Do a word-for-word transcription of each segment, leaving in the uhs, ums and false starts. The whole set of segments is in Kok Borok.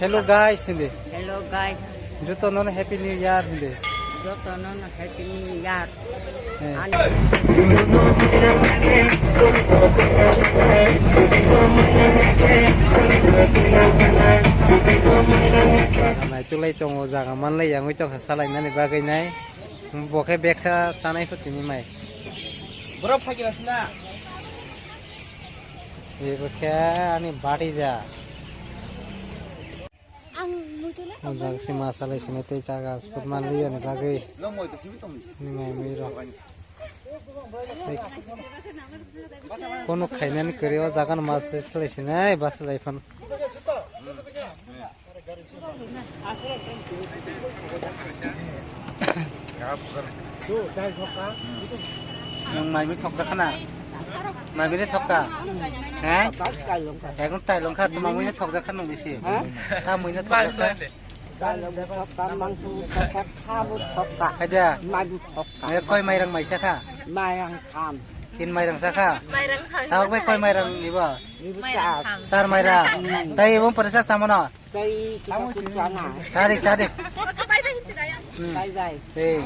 Hello guys, hindi. Hello guys. Joto nono Happy New Year, hindi. Joto nono Happy New Year. Eh. Ani- Nai tulai tongo, jaga manlai yangwi tongkha salainani bagwi nai. Bo khe beksa chanai pho tini mai. Borok phagina sina. Ebo khe ani bhatija. Ang mutule. O jaga se ma salai sini tei jaga spot manliyani bagwi. Ni mai mui rok. Kono khainani kwrwi o jaga no ma se salai sini, ai ba salai phan. Nwng mai mui thokjak khana? Mai mui thokka? He? Ekdom tailong kha, tuma mui thokjak kha nwng bisi. Ta mui thokjak kha. Tailong thokka, mangso thokka, khabo thokka. Hai da. Mai thokka. E koi mairang mai sa kha? Mairang tham. Tin mairang sa kha? Mairang tham. Tawk bai koi mairang ibo? Mairang tham. Sar mairang. Tai ibo pore sa samono? Kai kita pun sana. Sari, sari. Hmm. Bye bye. Hey.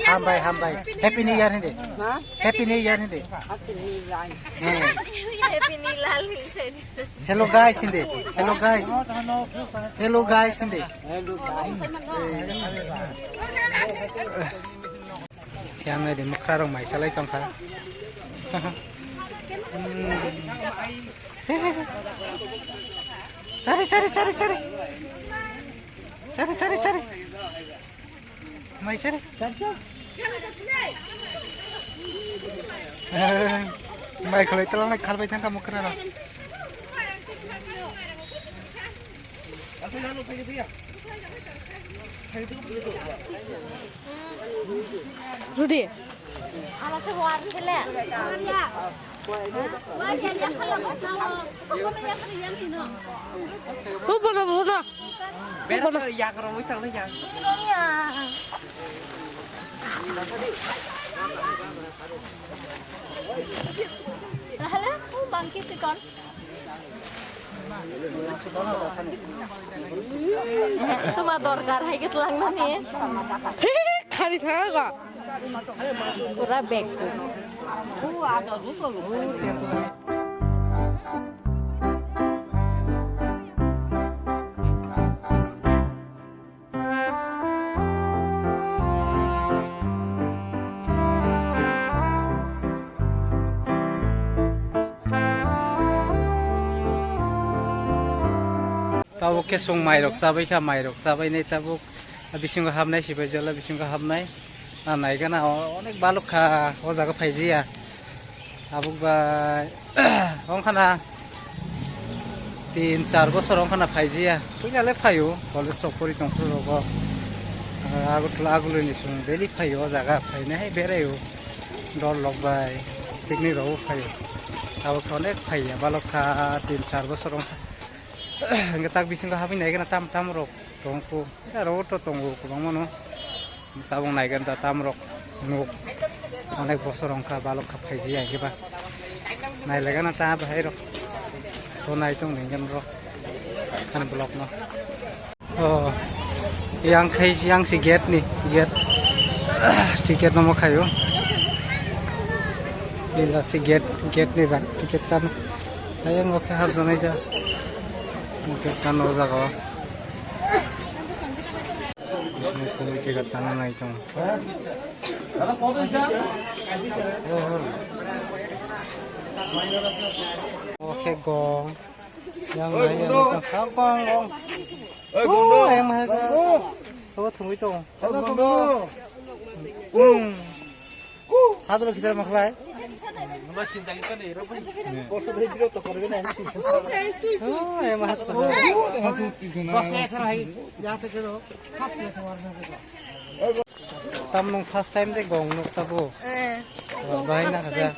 Hambai, hambai. Happy New Year hindi. Ha? Happy New Year hindi. Happy New Year. Hmm. Happy New Year hindi. Hello guys hindi. Hello guys. Hello guys hindi. Hello guys. Yang nai di mukha rong mai salai tongkha. Chari, chari, chari, chari. Chari, chari, chari. Mai chari. Mai khalai tala nai khalbai thangkha mukra rok. Rudi. Bono, bono. Bono. Hello, bangki sikon. Tuma dorkar hai ke tlang nani. Khari thaga. Pura bag. Tabuk khe chwng mairok chabai kha, mairok chabai nai tabuk bisingo habnai, sibai jola bisingo habnai. Ah, naikha na, o-, onek balok kha, o jaga phaijiya. Abuk bai, ongkhana tin char bosor ongkhana phaijiya. Puila le phaio, college rok pori tongphuru rogo. Ah, Agartala agulini song daily phaio, o jaga phainai hai beraio. Dol rok bai, picnic rok phaio. Abuk khe onek phaiya, balok kha tin char bosor ongkha. Hingke tak bisingo habwi naikhe na tam tam rok tongkhu. Aro to tongo kwbangma no. Tabuk naikhe da tam rok nuk. Onek bosor wngkha balok kha phaiji ya khe ba. Nailaikhe na ta bahai rok. To nai tong ringkhe rok. Ani vlog no. Oh. Yang khai yang si gate ni, gate. Ticket no mo khayo. Ila si gate, gate ni rak ticket tan. Ayang oke har janai da. Gate tan o jaga. Kami tiga tangan naik tong. Oke gong. Yang naik yang naik gong gong. Oh, yang mana? Oh, tunggu itu. Hmm. Hadro kita maklai. Oh, yang mana? Tam nung first time de gong nuk tabo. Eh. Bahai na kaja.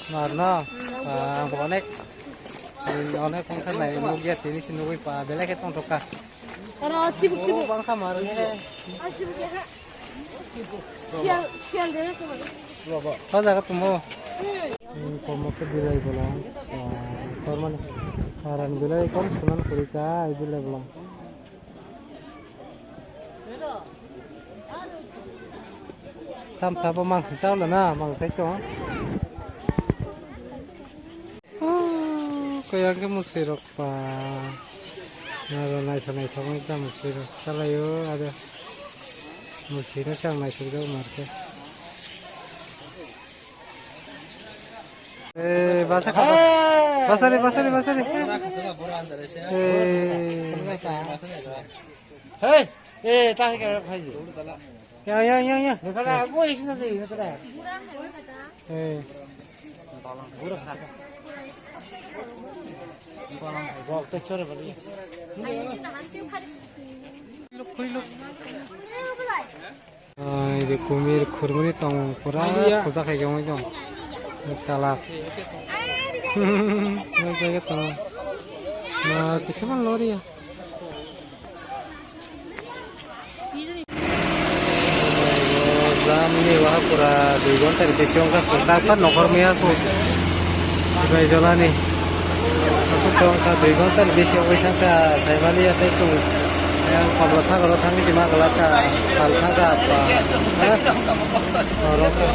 Mar no. Ah, ang onek. Onek kong kha nai nuk ya tini si nugui pa belai khe tong thok kha. Aro chibuk chibuk. Bang kha mar ne. Ah, chibuk ya ha. Sial, sial de na khe. O jaga tumo. Hmm, komo khe bilai bola. Ah, tor mani. Aran bilai kom sunan kurika, ai bilai belum. Tam sabo mangsa chawla na, mangsa chong. Oh, kaya ke musirok pa. Naro naithok naithok wngkha musirok. Salayo, ado. Musina sang naithok jak marke. Eh, basa kha. Basari, basari, basari. Eh. Hey, eh, tahi kara khaji. Ya, ya, ya, ya. Nukara, aku isi nanti, nukara. Eh. Bok, tak cara balik. Ai, de kumir khurmani tong pura. Ai, ya. Puja khai gong dong. Chalak. Nang jaga tong. Na, kisa man lori ya. Jam ni waha pura dui ghonta ni bisi wngkha, sung tak pha nokhor maya kho. Sibai jolani. Aswk tong kha, dui ghonta ni bisi wngwi thang kha, saimani ya tei chwng yang Komla Sagoro thangwi si ma gala kha, sal thang kha apa. Ha? Oro kha.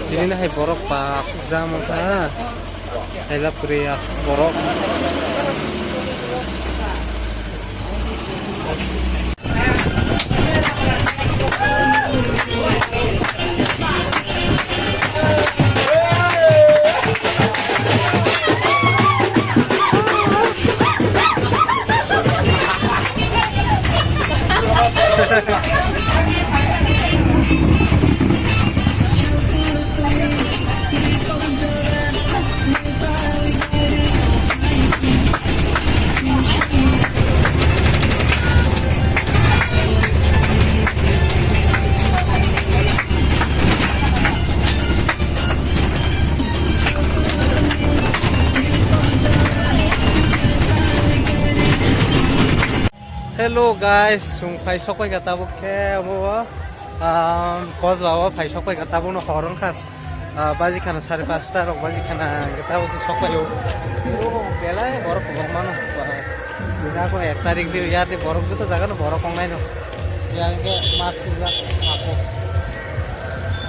Tini nahai borok pa aswk jam wngkha, ha? Saila puri aswk borok. Hello guys, chwng phai sokpai kha tabuk khe omo, um, Kosba o phai sokpai kha tabuk no hor wngkha, ah, baji khana sare pasta rok baji khana hwnkhe tabuk se sokpai o. Belai borok kwbangma no, ah, bini abo ek tarik di yar ni borok joto jaga no borok ong nai no. Yang ke mas sujak aku.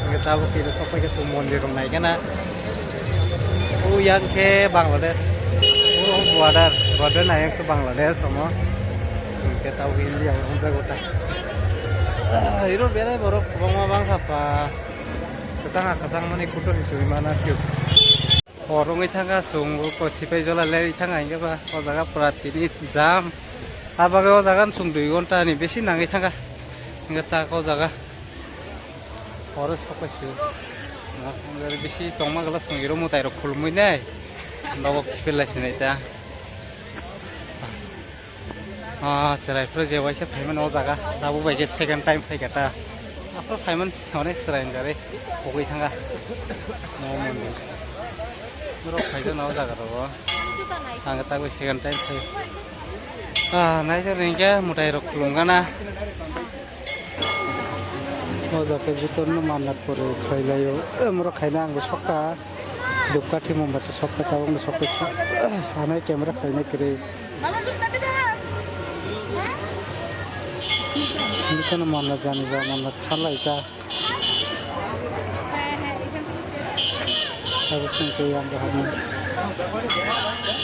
Hwnkhe tabuk khe sokpai khe chwng mondir rok nai khe na. O yang khe Bangladesh. O border, border nai yang khe Bangladesh omo. Chwng khe tabuk India o wngjago ta. Ah, iro belai borok kwbangma bangkha pa. Kwchang ha kwchang mani kutung ni chwngwi mana sio. Hor wngwi thangkha chwng o Sipaijala lerwi thangkha hinkhe ba o jaga pura tini jam. Abo bagwi o jaga chwng dui ghonta ni bisi nangwi thangkha. Hinkhe tak o jaga. Horo sokpai sio. Bisi tongma gala songiro mwtai rok khulumui nai. Nogo kiphil lai sinai ta. Ah, cherai phuru je waisa phaimani o jaga. Tabuk bai khe second time phaikha ta. Aphuru phaimani onek cherai hinjari. Pogwi thangkha. No mondir. Borok phaijak na o jaga rogo. Ang tak bai second time phai. Ah, naijak hinkhe mwtai rok khulumgana. O jaga jotono manna pore khlailaio. Amorok khaina angbo sokha. Dupkathi mombati sokha, tabukno sokha. Hanai camera khlaina kwrwi. Jotono manna jani ja manna salaikha. Abo chwng tei ang bo habnai.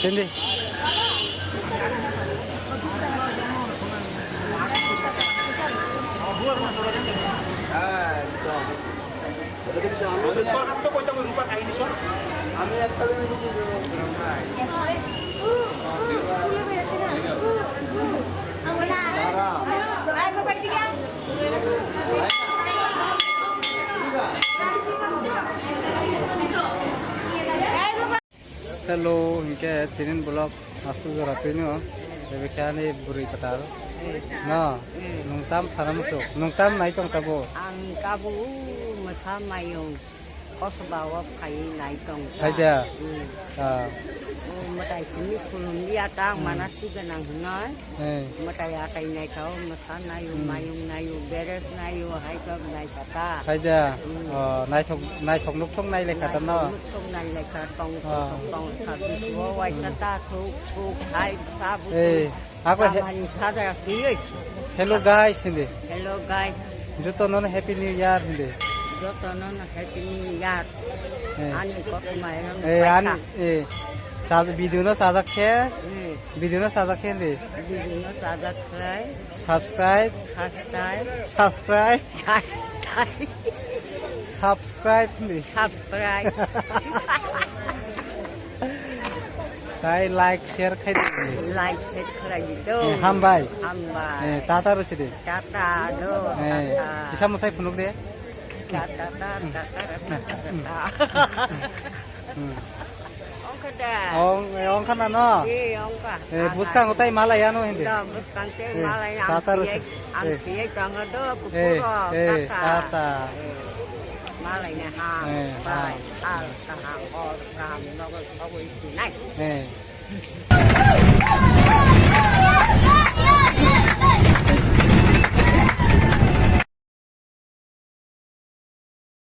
Hindi. Hello, hinkhe tinin vlog aswk jora twino, ebe khe ani bwrwi kwtal. No, nwng tam sana muchuk, nwng tam nai tong tabo? Ang kabo mwsa mayung kosba o phaiwi nai tong ta. Hai da? Hmm. Ah. Mwtai simi khulumliya ta, hmm, mana siganang hinoi. Eh. Mwtai atai naithok, mwsa nayo, hmm, mayung nayo, beres nayo, haikok naikha ta. Haida. Hmm. Oh, naithok, naithok nukthok nai lekha ta no? Naithok nukthok nai lekha, tong, oh, tong, tong, tong, tong, waisa ta, thuk, thuk, hai, sabu, eh, ako he- tamani saja kiyoi. Hello guys, hindi. Hello guys. Joto nono Happy New Year, hindi. Joto nono Happy New Year. Eh. Ani kok mai rong. Eh, ani, eh. Chal, video no sajak khe. Hmm. Video no sajak khe, hindi. Video no sajak khlai. Subscribe. Subscribe. Subscribe. Subscribe. Subscribe ni. Subscribe. Tai like, share khai di. Like, share khlai di to. Eh, hambai. Hambai. Eh, tata rw si de. Tata do, eh, tata. Kisa mwsai phunuk de. Tata, tata, tata, tata. Hmm. Ongkha da. Ong, eh, ongkha na no? Eh, ongkha. Eh, bwskango tai malai ano hindi. Da, bwskang te, eh, malai ang tata rw si. Ang eh, thiyai tanga do, eh, kupuro, eh, tata. Tata. Eh, malai na ha, eh, malai ha. Al, kaham, or, kaham, nogo, sogo, iti, nai. Eh.